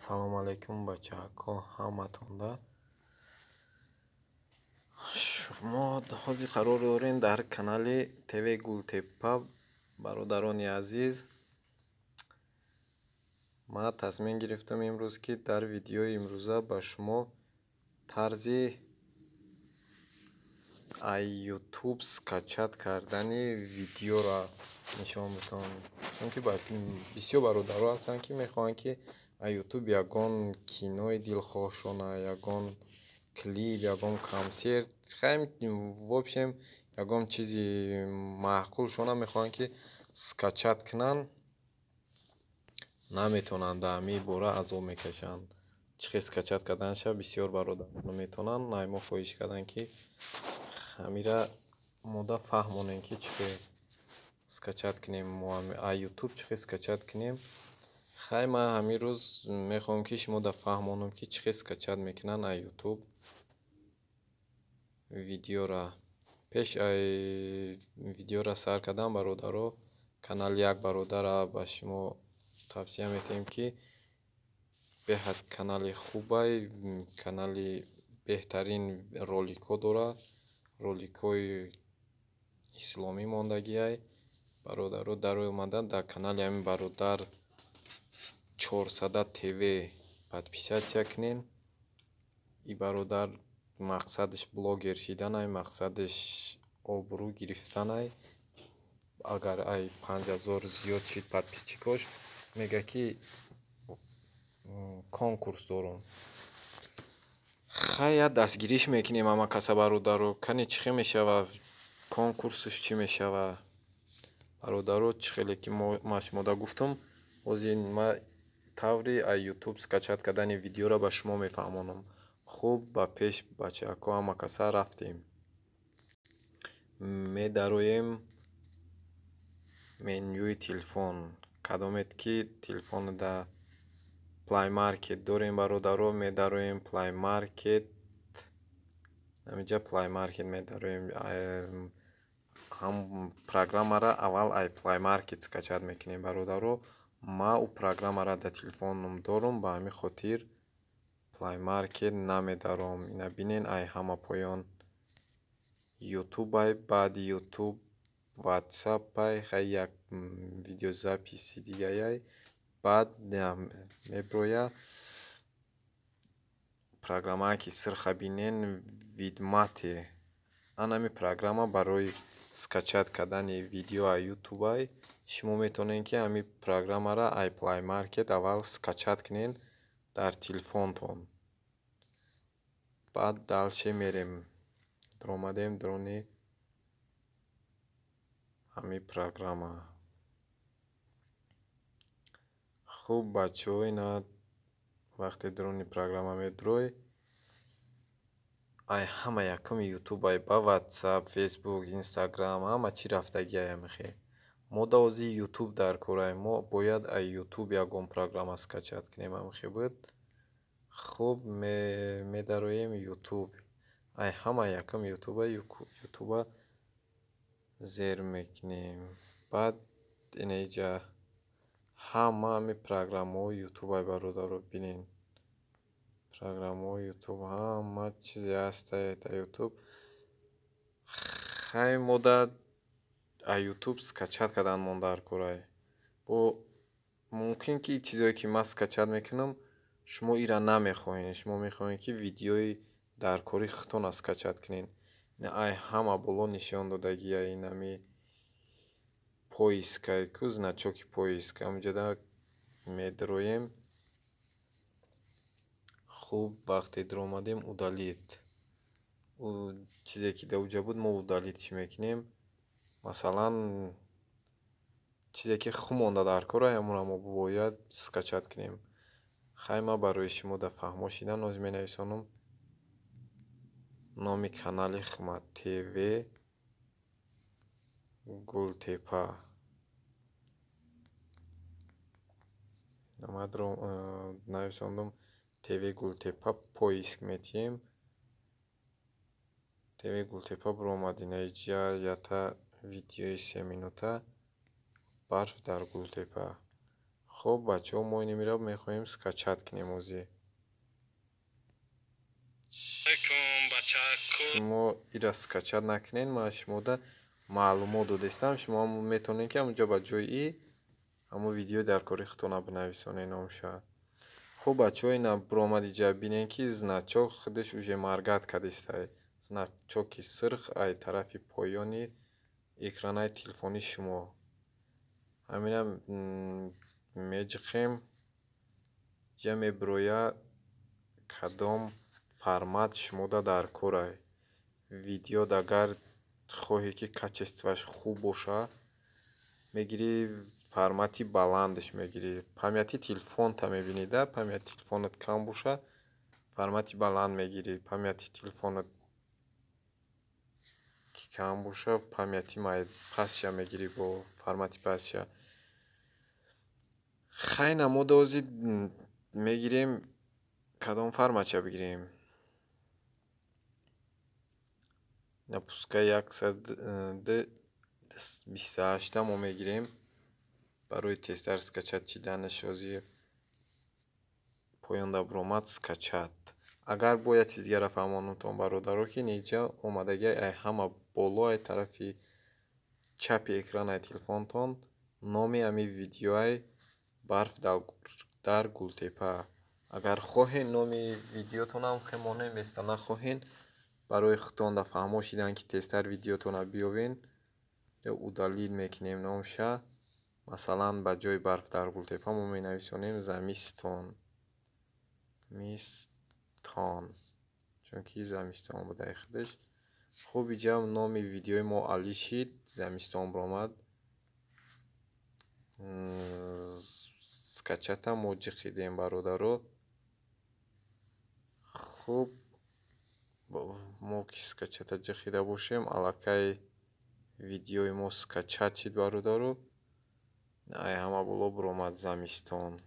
Салому алайкум, бачаҳако, ҳаматонда. Шумо ҳозир қарор дорем дар канали ТВ Гултепа. Бародарони азиз, ман тасмим гирифтам имрӯз, ки дар видеои имрӯза ба шумо тарзи ай Ютуб скачать кардани видеоро нишон бидиҳам, чунки бисёр бародаро ҳастанд, ки мехоҳанд, ки ай Ютуб ягон кинои дилхоҳшона, ягон клип, ягон консерт, в общем, ягон чизи маъқулшона мехоҳанд, ки скачать кунанд, наметавонанд, дар ҳамин бора азоб мекашанд. Чӣ хел скачать карданаша бисёр бародарон наметавонанд. Ай мо хоҳиш карданд, ки ҳамира мода фаҳмонем, ки чӣ хел скачать кунем, ай Ютуб чӣ хел скачать кунем. Хай, ман ҳамин рӯз мехоҳам, ки шумода фаҳмонам, ки чӣ хел скачать мекунанд ай Ютуб видеора. Пеш ай видеоро сар кардан, бародаро, канали як бародарро ба шумо тавсия медиҳем, ки беҳад канали хубай, канали беҳтарин роликҳо дорад, роликҳои исломӣ мондагиай. Бародаро, даромада дар канали ҳамин бародар 400 ТВ подписаться кунед. И бародар мақсадаш блогер шиданай, мақсадаш обрӯ гирифтанай. Агар ай 5000 зиёд шид подписчикош, мегӯяд, ки конкурс дорум. Хай, як дастгириш мекунем ҳама каса, бародаро. Кани, чӣ хел мешавад, конкурсаш чӣ мешавад, бародаро? Чӣ хеле ки ман шумода гуфтам, ҳозир ман таври ай Ютуб скачать кардани видеоро ба шумо мефаҳмонам. Хуб, ба пеш, бачаҳако, ҳама каса рафтем. Медароем менюи телефон. Кадомед ки телефонда Play Market дорем, бародаро, медароем Play Market. Ҳаминҷа Play Market медароем. Ҳам программаро аввал ай Play Market скачать мекунем, бародаро. Ман ӯ программаро дар телефонам дорум, ба ҳамин хотир Play Market намедаром. Ина бинен, ай ҳама поён Ютубай, баъди Ютуб Ватсапай, хай, як видеозаписи дигаяй, баъд мебирояд программае, ки сирха бинен, Видмате. Ан ҳамин программа барои скачать кардани видео ай Ютубай. Шумо метавонед, ки ҳамин программаро ай Play Market аввал скачать кунед дар телефонтон. Баъд дальше мерем. Даромадем даруни ҳамин программа. Хуб, бачаҳо, ина вақте даруни программа медурой, ай ҳама якуми Ютуб, ай ба Ватсап, Фейсбук, Инстаграм, ҳама чӣ рафтагиай ҳамихел. Мо да ҳозир Ютуб дар кораем, мо бояд ай Ютуб ягон программа скачать кунем, ҳамихел буд. Хуб, медароем Ютуб. Ай ҳама якум Ютуба, Ютуба зер мекунем. Баъд ина иҷа ҳама ҳамин программаҳои Ютубай, бародаро, бинен. Программаҳои Ютуб, ҳама чизе ҳастай дар Ютуб. Хай, мо да ай Ютуб скачать карданмон дар корай. Бо мумкин, ки чизое, ки ман скачать мекунам, шумо инро намехоҳед. Шумо мехоҳед, ки видеои дар кори худтонро скачать кунед. Ай ҳама боло нишон додагиай инами поискай ку, значоки поиск, ҳаминҷода медароем. Хуб, вақте даромадем, удалить. Чизе, ки дар уҷа буд, мо удалить мекунем. Масалан, чизе, ки хуб монда дар кора, ҳамонро мо бояд скачать кунем. Хай, ман барои шумо дар фаҳмо шидан ҳозир менависонам номи канали хума: ТВ Гултепа. Ман нависондум ТВ Гултепа, поиск метиҳем. ТВ Гултепа биромад, ина иҷа ята видеои 3 минута, барф дар Гултепа. Хоб, бачаҳо, мо инамира мехоҳем скачать кунем ҳозир. Шумо ира скачать накунед, ман шумода маълумот додистам. Шумо метавонед, ки ҳамонҷо ба ҷои и ҳамон видеои дар кори худтона бинависонед номша. Хуб, бачаҳо, ина биромад иҷа, бинед, ки значок худаш уже моргать кардистай. Значоки сирх ай тарафи поёни экранаи телефони шумо. Ҳамина меҷиқем, иҷа мебирояд, кадом формат шумода дар корай. Видеот агар хоҳӣ, ки качествоаш хуб боша, мегирӣ, формати баландаш мегирӣ. Памяти телефонта мебинӣ да, памяти телефонат кам боша, формати баланд мегирӣ, памяти телефонат ки кам боша, памяти пастша мегирӣ, бо формати пастша. Хай, намода ҳозир мегирем, кадом форматша бигирем? Пускай 128-а мо мегирем барои тезтар скачать шиданаш. Ҳозир поёнда биромад скачать. Агар бо як чиз дигара фаҳмонумтон, бародаро, ки инҷа омадагиай ай ҳама боло, ай тарафи чапи экранаи телефонтон номи ҳамин видеоай «Барф дар Гултепа». Агар хоҳед, номи видеотонам хемонем места, нахоҳед, барои худтон да фаҳмо шидан, ки тезтар видеотонро биёбед, удалить мекунем номша. Масалан, ба ҷои «Барф дар Гултепа» мо менависонем «Замистон», мистон, чунки замистон будаи худаш. Хуб, иҷа номи видеои мо али шид, «Замистон» биромад. Скачатьа мо ҷиқидем, бародаро. Хуб, мо ки скачатьа ҷиқида бошем, аллакай видеои мо скачать шид, бародаро. Ай ҳама боло биромад «Замистон».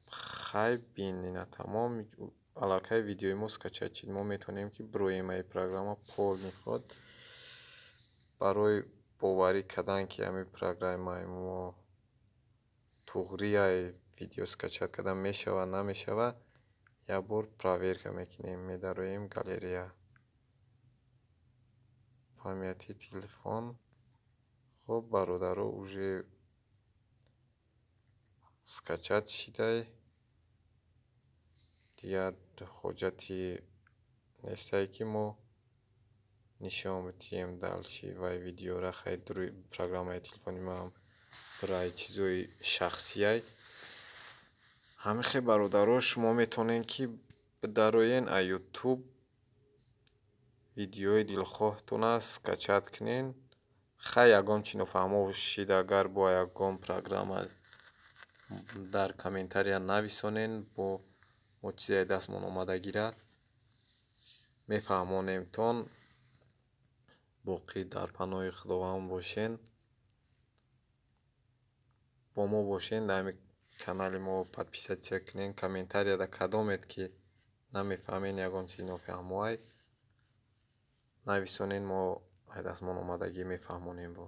Хай, бин, ина тамом, аллакай видеои мо скачать шид. Мо метавонем, ки бироем ай программа полный ход. Барои боварӣ кардан, ки ҳамин программаи мо туғрияй, видео скачать кардан мешавад, намешавад, як бор проверка мекунем. Медароем галерея, памяти телефон. Хуб, бародаро, уже скачать шидай, дигар ҳоҷати нестае, ки мо нишон бидиҳем дальше вай видеора. Хай, программаи телефони маам пурай чизои шахсияй. Ҳамин хел, бародаро, шумо метавонед, ки бидароен а Ютуб, видеои дилхоҳтона скачать кунед. Хай, ягон чи нофаҳмо шид, агар бо ягон программа, дар комментария нависонед, бо мо чизе дастмон омадагира мефаҳмонемтон. Боқӣ дар паноҳи Худованд бошен, бо мо бошен, дар ҳамин канали мо подписаться кунед. Комментарияда кадомед, ки намефаҳмед, ягон чизи нофаҳмоай нависонед, мо ай дастмон омадагӣ мефаҳмонем. Бо